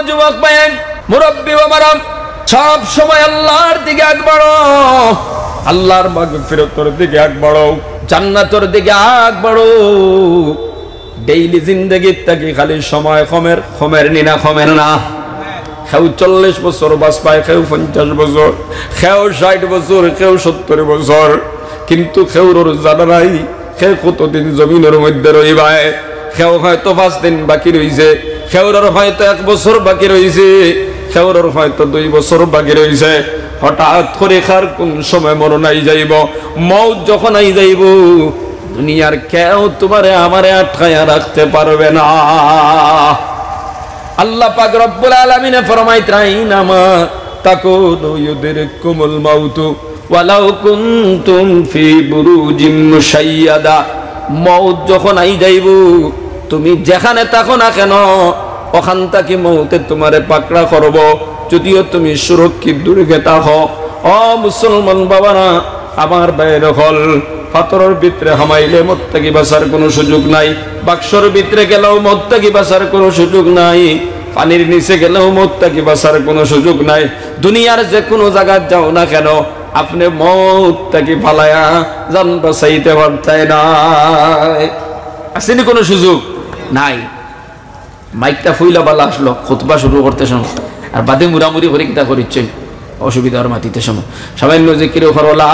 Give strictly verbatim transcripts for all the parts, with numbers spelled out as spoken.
যুবক ভাইয়াইন, মুরব্বী বাবারা, সব সময় আল্লাহর দিকে আগ বাড়ো, আল্লাহর মাগফিরাতর দিকে আগ বাড়ো, জান্নাতর দিকে আগ বাড়ো। ডেইলি জিন্দেগিত থাকি খালি সময় কমের, কমের নি না, কমের না? কেউ চল্লিশ বছর বাঁচবায়, কেউ পঞ্চাশ বছর, কেউ ষাইট বছর, কেউ সত্তর বছর, কিন্তু কেউরর জানা নাই কে কতদিন জমিনর মধ্যে রইবায়। কেউ হয়তো পাঁচ দিন বাকি রইছে, কেউরর হয়তো এক বছর বাকি রইছে, কেউরর হয়তো দুই বছর বাকি রইছে। হঠাৎ করি কার কোন সময় মরণ আই যাইবো, মউত যখন আই যাইবো, দুনিয়ার কেউ তুমারে আমারে আটকাইয়া রাখতে পারবে না। আল্লাহ পাক রব্বুল আলামিনে ফরমাইতরা, "আইনামা তাকুনু ইউদরিককুমুল মাউতু ওয়ালাউ কুনতুম ফি বুরুজিম মুশাইয়াদা।" মউত যখন আই যাইবো, তুমি যেখানে থাকো না কেন, ওখান থাকি মউতে তুমারে পাকড়া করবো, যদিও তুমি সুরক্ষিত দূরে থাকো। ও মুসলমান বাবারা, আমার ভাইর অকল, পাথরর ভিতরে হামাইলে মউত থাকি বাঁচার কোনো সুযোগ নাই, বাক্সর ভিতরে গেলেও মউত থাকি বাঁচার কোনো সুযোগ নাই, পানির নিচে গেলেও মউত থাকি বাঁচার কোনো সুযোগ নাই। দুনিয়ার যে কোনো জাগাত যাও না কেন, আপনে মউত থাকি ফালাইয়া জান বাঁচাইতে পারতায় নায়। আছে নি কোনো সুযোগ? নাই। মাইকটা ফুইলা বালা আসলো, খুতবা শুরু করতে সময়, আর বাদে মুড়ামুড়ি করি কিতা করিচ্ছইন, অসুবিধা অর মাতিতে সময়। সামান্য জিকিরও করো, লা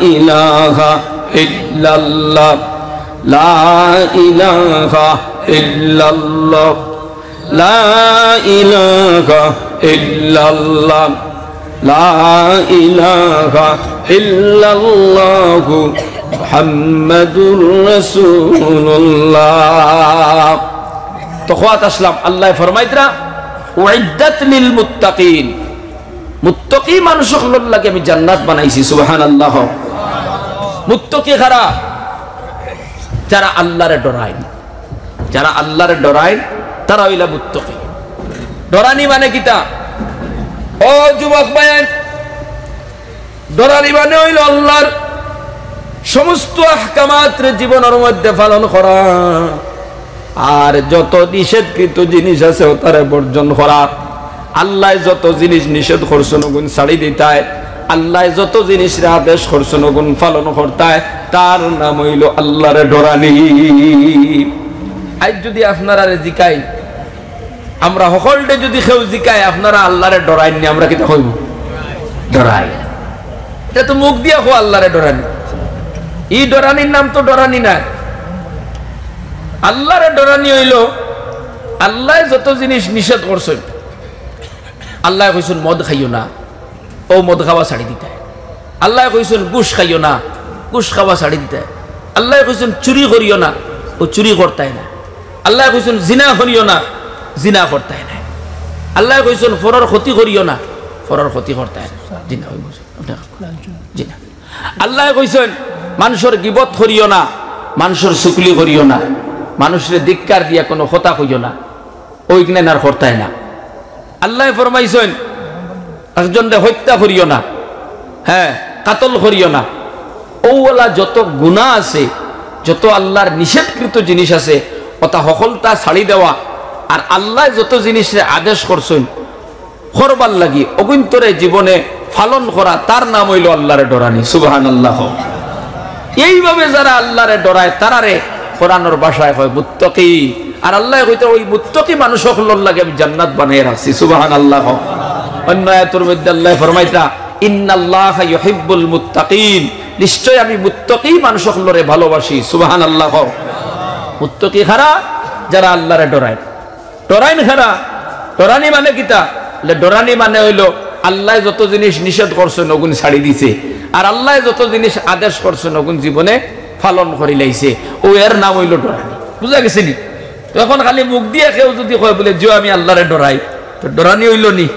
ইলাহা ইল্লাল্লাহ, লা ইলাহা ইল্লাল্লাহ, লা ইলাহা ইল্লাল্লাহ, লা ইলাহা ইল্লাল্লাহু মুহাম্মাদুর রাসূলুল্লাহ। তো কওয়াত আসলাম, আল্লায় ফরমাইতরা, "উইদ্দাত লিল মুত্তাকিন।" মুত্তাকি মানুষ অকলর লাগি আমি জান্নাত বানাইছি, সুবহানাল্লাহ। মুত্তাকি কারা? যারা আল্লারে ডরাইন, যারা আল্লারে ডরাইন, তারা অইলা মুত্তাকি। ডরানি মানে কিতা? ও যুবক ভাইয়াইন, ডরানি মানে অইলো আল্লার সমস্ত আহকামাতরে জীবনর মধ্যে পালন করা, আর যত নিষেধকৃত জিনিস আছে ওতারে বর্জন করা। আল্লায় যত জিনিস নিষেধ করছইন ওগুন ছাড়ি দিতায়, আল্লায় যত জিনিসরে আদেশ করছইন ওগুন পালন করতায়, তার নাম অইলো আল্লারে ডরানি। আইজ যুদি আপনারারে জিকাই, আমরা হকলরে যুদি কেউ জিকায়, "আপনারা আল্লারে ডরাইন নি?" আমরা কিতা কইমু? ডরাই। ইটা তো মুখ দিয়া কও আল্লারে ডরানি। ই ডরানির নাম তো ডরানি নায়। আল্লারে ডরানি অইলো আল্লায় যত জিনিস নিষেধ করছইন, আল্লায় কইছইন, "মদ খাইও না", অউ মদ খাওয়া ছাড়ি দিতায়। আল্লায় কইছইন, "ঘুষ খাইও না", ঘুষ খাওয়া ছাড়ি দিতায়। আল্লায় কইছইন, "চুরি করিও না", অউ চুরি করতায় না। আল্লায় কইছইন, "জিনা করিও না", জিনা করতায় না। আল্লায় কইছইন, "পরর ক্ষতি করিও না", পরর ক্ষতি করতায় না। জিনা অইবো। জিনা। আল্লায় কইছইন, "মানষর গিবত করিও না, মানষর চুগলি করিও না, মানুষরে ধিক্কার দিয়া কোনো কথা কইও না", অউ ইগুন আর করতায় না। আল্লায় ফরমাইছইন, "একজনরে হত্যা করিও না, হ্যাঁ, কাতল করিও না।" অউ অলা যত গুনা আছে, যত আল্লার নিষেধকৃত জিনিস আছে, ওতা হকলতা ছাড়ি দেওয়া, আর আল্লায় যত জিনিসরে আদেশ করছইন করবার লাগি, অগুইন্তরে জীবনে পালন করা, তার নাম অইলো আল্লারে ডরানি। সুবহানাল্লাহ। এইভাবে যারা আল্লারে ডরায়, তারারে কোরআনর ভাষায় কয় মুত্তাকি। আর আল্লায় কইতরা, "ওই মুত্তাকি মানুষ অকলর লাগি আমি জান্নাত বানাইয়া রাখছি।" সুবহানাল্লাহ। অন্য আয়াতর মধ্যে আল্লায় ফরমাইতরা, "ইন্নাল্লাহা ইউহিব্বুল মুত্তাকিন", নিশ্চয় আমি মুত্তাকি মানুষ অকলরে ভালোবাসি। সুবহানাল্লাহ। মুত্তাকি কারা? যারা আল্লারে ডরায়। ডরাইন কারা? ডরানি মানে কিতা? বলে, ডরানি মানে অইলো আল্লায় যত জিনিস নিষেধ করছইন, ওগুন ছাড়ি দিছে, আর আল্লায় যত জিনিস আদেশ করছইন, ওগুন জীবনে পালন করিলাইছে। অউ এর নাম অইলো ডরানি। বুঝা গেছে নি? তো এখন খালি মুখ দিয়া কেউ যুদি কয় বলে, "জিও, আমি আল্লারে ডরাই", তো ডরানি অইলো নি?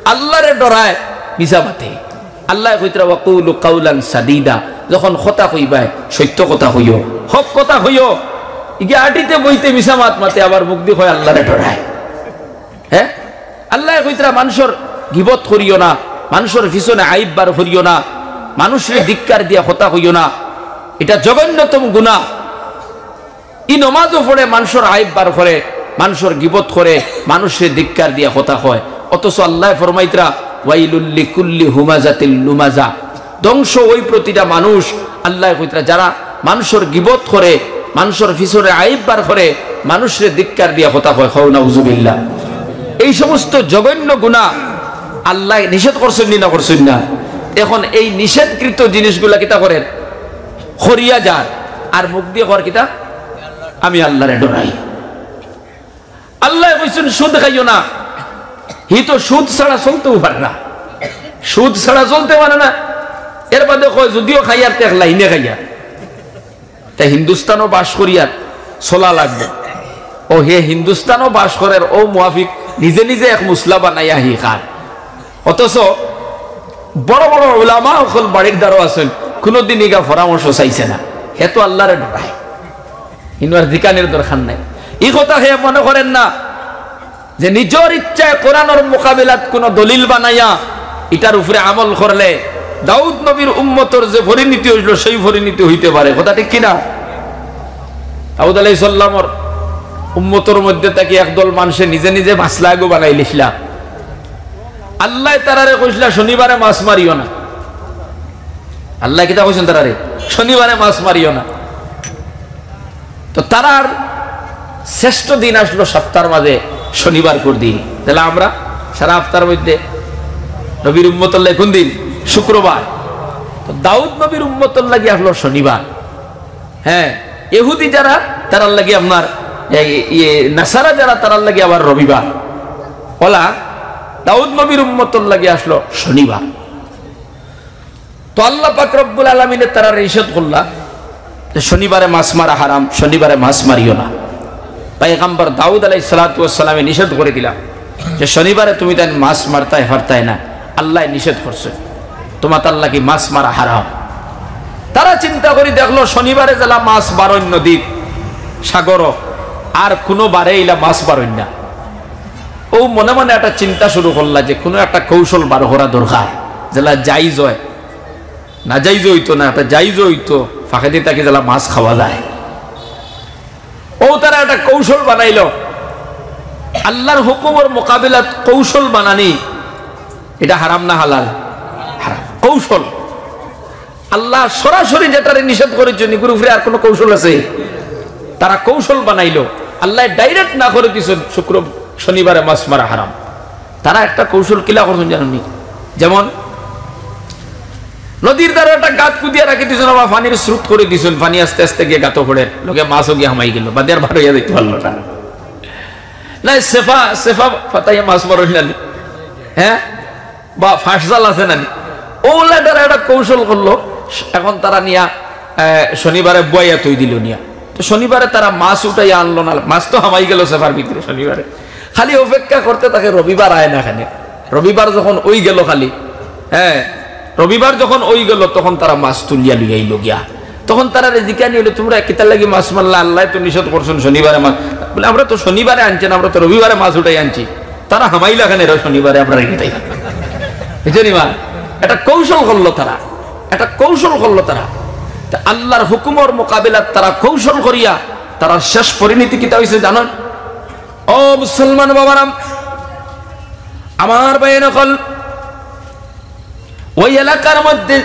আল্লারে ডরায় মিছা মাতে। আল্লায় কইতরা, "ওয়াকুলু কাউলান সাদীদা", যখন কথা কইবায়, সত্য কথা কইও, হক কথা কইও। ইগিয়ে আটিতে বইতে মিছা মাত মাতে, আবার মুখদি কয় আল্লারে ডরায়। হ্যাঁ? আল্লায় কইতরা, "মানষর গিবত করিও না, মানষর পিছনে আইব বার করিও না, মানুষরে ধিক্কার দিয়া কথা কইও না, ইটা জঘন্যতম গুনা।" ই নমাজও পড়ে, মানষর আইব বার করে, মানষর গিবত করে, মানষরে ধিক্কার দিয়া কথা কয়। অথচ আল্লায় ফরমাইতরা, "ওয়াইলুল লিকুল্লি হুমাজাতিল লুমাজা।" ধ্বংস ওই প্রতিটা মানুষ, আল্লায় কইতরা, যারা মানষর গিবত করে, মানষর পিছনে আইব বার করে, মানষরে ধিক্কার দিয়া কথা কয়। কও নাউজুবিল্লাহ। এই সমস্ত জঘন্য গুনাহ আল্লায় নিষেধ করছইন নি না করছইন না? এখন এই নিষেধকৃত জিনিসগুলা কিতা করের? করিয়া যার, আর মুখ দিয়া কর কিতা? আমি আল্লারে ডরাই। আল্লায় কইছইন, "সুদ খাইও না।" হি তো সুদ ছাড়া চলতেও পারে না, সুদ ছাড়া চলতে পারে না। এর বাদে কয়, "যদিও খাইয়ার, তে এক লাইনে খাইয়ার।" তে হিন্দুস্তানও বাস করিয়ার চলা লাগবো। ও হে হিন্দুস্তানও বাস করের, ও মুয়াফিক নিজে নিজে এক মুসলা বানাইয়া হি খার। অথচ বড় বড় উলামা অকল বাড়ির দ্বারও আছইন, কুনুদিন ইগা পরামর্শ চাইছে না। হে তো আল্লারে ডরায়, ইনো আর জিকানির দরকার নাই। ই কথা হে মনে করের না যে নিজর ইচ্ছায় কোরআনর মোকাবিলাত কুনু দলিল বানাইয়া ইটার উপরে আমল করলে দাউদ নবীর উম্মতর যে পরিণতি অইছিল, সেই পরিণতি অইতে পারে। কথা ঠিক কিনা? দাউদ আলাইহিস সালামর উম্মতর মধ্যে থাকি একদল মানষে নিজে নিজে মাসলা এগু বানাইলিছলা। আল্লায় তারারে কইছলা, "শনিবারে মাছ মারিও না।" আল্লায় কিতা কইছইন তারারে? "শনিবারে মাছ মারিও না।" তো তারার শ্রেষ্ঠ দিন আছলো সপ্তাহর মাঝে শনিবারকুর দিন। তাইলে আমরা সারা হাপ্তার মধ্যে নবীর উম্মতর লাগি কুন দিন? শুক্রবার। তো দাউদ নবীর উম্মতর লাগি আছলো শনিবার। হ্যাঁ, ইহুদি যারা, তারার লাগি আপনার, এই, ইয়ে, নাসারা যারা, তারার লাগি আবার রবিবার। অলা দাউদ নবীর উম্মতর লাগি আছলো শনিবার। তো আল্লাহ পাক রব্বুল আলামিনে তারারে নিষেধ করলা যে শনিবারে মাছ মারা হারাম, শনিবারে মাছ মারিও না। পয়গম্বর দাউদ আলাইহিস সালাতু ওয়াস সালামে নিষেধ করি দিলা যে শনিবারে তুমি তাইন মাছ মারতায় পারতায় না, আল্লায় নিষেধ করছইন, তুমাতার লাগি মাছ মারা হারাম। তারা চিন্তা করি দেখলো, শনিবারে যেলা মাছ বারইন নদীত, সাগরো, আর কুনু বারে ইলা মাছ বারইন না। অউ মনে মনে একটা চিন্তা শুরু করলা যে কুনু একটা কৌশল বার করা দরকার, যেলা জাইজ অয়, নাজাইজ অইতো না, একটা জাইজ অইতো, ফাঁকেদি থাকি যেলা মাছ খাওয়া যায়। অউ তারা একটা কৌশল বানাইলো। আল্লার হুকুমর মোকাবিলাত কৌশল বানানি, ইটা হারাম না হালাল? হারাম। কৌশল। আল্লায় সরাসরি যেটারে নিষেধ করিছইন, ইগুর উপরে আর কুনু কৌশল আছে? তারা কৌশল বানাইলো। আল্লায় direct না করি দিছইন, শুক্র, শনিবারে মাছ মারা হারাম। তারা একটা কৌশল কিলা করছইন জানইন নি? যেমন নদীর ধারো একটা গাত কুদিয়া রাখি দিছইন, আবার পানির স্রোত করি দিছইন, পানি আস্তে আস্তে গিয়া গাতো পড়ের, লগে মাছও গিয়া হামাই গেলো, বাদে আর বার অইয়া যাইতে পারলো না। না, সেফা, সেফা ফাতাইয়া মাছ মারইন না নি? হ্যাঁ? বা ফাঁস জাল আছে না নি? অউলা তারা একটা কৌশল করলো, এখন তারা নিয়া, আহ, শনিবারে বওয়াইয়া থই দিলো নিয়া। তো শনিবারে তারা মাছ উঠাইয়া আনলো না, মাছ তো হামাই গেলো সেফার ভিতরে শনিবারে। খালি অপেক্ষা করতে থাকে রবিবার আয় না কেনে। রবিবার যখন অই গেলো খালি, হ্যাঁ, রবিবার যখন অই গেলো তখন তারা মাছ তুলিয়া লইয়া আইলো গিয়া। তখন তারারে জিকানি অইলো, "তুমরা কিতার লাগি মাছ মারলা? আল্লায় তো নিষেধ করছইন শনিবারে মাছ।" বলে, "আমরা তো শনিবারে আনছি না, আমরা তো রবিবারে মাছ উঠাই আনছি।" তারা হামাইলা কেনে রে শনিবারে, আমরা রেখে তাই। বুঝছো নি বা? একটা কৌশল করলো তারা, একটা কৌশল করলো তারা। তা আল্লার হুকুমর মোকাবিলাত তারা কৌশল করিয়া তারার শেষ পরিণতি কিতা অইছে জানইন? ও মুসলমান বাবারা, আমার ভাইয়াইন অকল, ওই এলাকার মধ্যে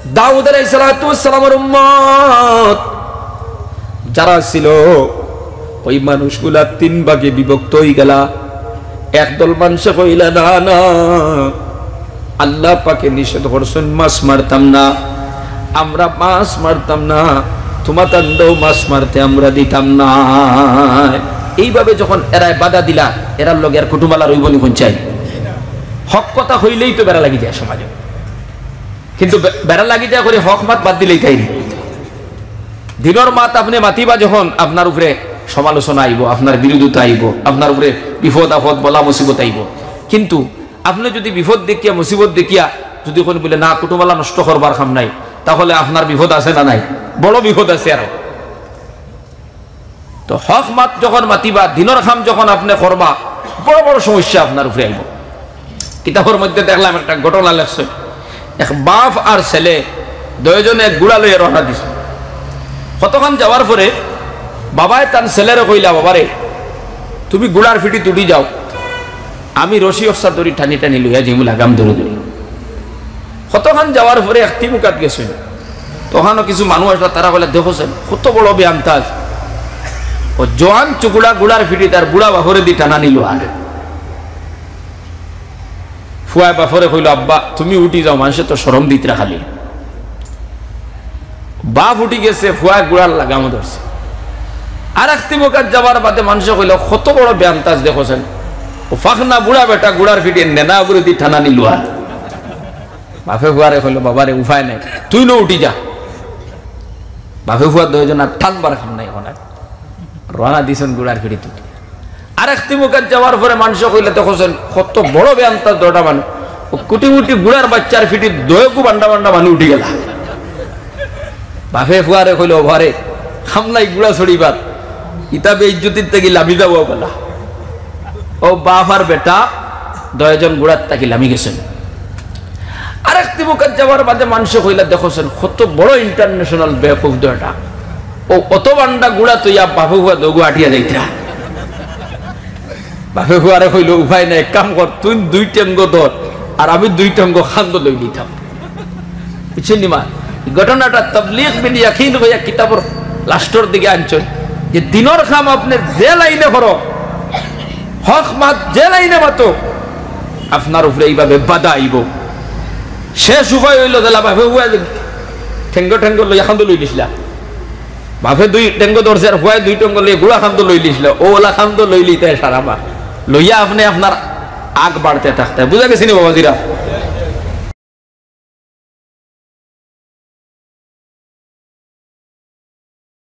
দাউদ আলাইহিস সালাতু ওয়াস সালামর উম্মত যারা ছিল, ওই মানুষগুলা তিন ভাগে বিভক্ত অই গেলা। একদল মানষে কইলা, "না, না, আল্লাহ পাকে নিষেধ করছইন, মাছ মারতাম না, আমরা মাছ মারতাম না, তুমাতানরেও মাছ মারতে আমরা দিতাম না।" এইভাবে যখন এরায় বাধা দিলা, এরার লগে আর কুটুমালা রইবো নি কুনচাইন? হক কথা কইলেই তো বেড়া লাগি যায় সমাজে, কিন্তু বে-, বেড়া লাগি যায় করি হক মাত বাদ দিলেই তাই। দিনর মাত আপনে মাতিবা যখন, আপনার উপরে সমালোচনা আইবো, আপনার বিরোধিতা আইবো, আপনার উপরে বিপদ আপদ বলা মুসিবত আইবো। কিন্তু আপনে যুদি বিপদ দেখিয়া, মুসিবত দেখিয়া যুদি কইন বুলে, "না, কুটুমালা নষ্ট করবার কাম নাই", তাহলে আপনার বিপদ আছে না নাই? বড় বিপদ আছে আরো। তো হক মাত যখন মাতিবা, দিনর কাম যখন আপনে করবা, বড় বড় সমস্যা আপনার উপরে আইবো। কিতাবর মধ্যে দেখলাম একটা ঘটনা লেখছে, এক বাপ আর ছেলে দুইজনে এক ঘুড়া লইয়া রওনা দিছে। কতখান যাওয়ার পরে বাবায় তান ছেলেরে কইলা, "বাবারে, তুমি ঘুড়ার ফিঠিত উঠি যাও, আমি রশি অকছা ধরি টানি টানি লইয়া যাইমু লাগাম ধরি ধরি। কতখান যাওয়ার পরে এক তিমুকাত গেছইন, তখনও কিছু মানুষ আছলা, তারা কইলা, "দেখো চাইন, কত বড় বেআন্তাজ, ও জোয়ান চুকুড়া ঘুড়ার ফিঠিত আর বুড়া বাফরে দি টানানি লওয়ার।" ফুয়ায় বাফরে কইলো, "আব্বা, তুমি উঠি যাও, মানষে তো শরম দিতরা খালি।" বাফ উঠি গেছে, ফুয়ায় ঘুড়ার লাগামও ধরছে। আর এক তিমুকাত যাওয়ার বাদে মানষে কইলো, "কত বড় বেআন্তাজ দেখো চাইন, ও ফাখনা বুড়া বেটা ঘুড়ার ফিঠিত নেনা অগুরে দি টানানি লওয়ার।" বাফে ফুয়ারে কইলো, "বাবারে, উপায় নাই, তুইনও উঠি যা।" বাফে ফুয়া দুইজন আর টানবার কাম নাই অখন আর। রওয়ানা দিছইন ঘুড়ার ফিঠিত উঠি। আর এক তিমুকাত যাওয়ার পরে মানষে কইলা, "দেখো চাইন, কত বড় বেআন্তাজ দুইটা মানুষ, ও কুটি মুটি ঘুড়ার বাইচ্চার ফিঠিত দুইগু বান্ডা বান্ডা মানুষ উঠি গেলা।" বাফে ফুয়ারে কইলো, "বাবারে, কাম নাই ঘুড়া চড়িবার, ইতা বেইজ্জতির থাকি লামি যাওয়া বালা।" ও বাফ আর বেটা দুইজন ঘুড়ার থাকি লামি গেছইন। আর এক তিমুকাত যাওয়ার বাদে মানষে কইলা, "দেখো চাইন, কত বড় international বেকুফ দুইটা, ও অত বান্ডা ঘুড়া থইয়া বাফে ফুয়া দুইগু আটিয়া যাইতরা।" বাফে ফুয়ারে কইলো, "উপায় নাই, এক কাম কর, তুই দুই টেঙ্গো ধর, আর আমি দুই টেঙ্গো কান্দো লইলিতাম।" বুঝছইন নি মা? এই ঘটনাটা তবলিগ বিল ইয়াকিন কইয়া কিতাবর লাস্টর দিকে আনছইন, যে দিনর কাম আপনে যে লাইনে করো, হক মাত যে লাইনে মাতো, আপনার উপরে এইভাবে বাধা আইবো। শেষ উপায় অইলো, যেলা বাফে ফুয়া টেঙ্গো টেঙ্গো লইয়া কান্দো লইলিছলা, বাফে দুই টেঙ্গো ধরছে আর ফুয়ায় দুই টেঙ্গো লইয়া ঘুড়া কান্দো লইলিছলা, অউ অলা কান্দো লইলিতা সারা মা লইয়া আপনে আপনার আগ বাড়তে থাকতে। বুঝা গেছে নি বাবাজিরা?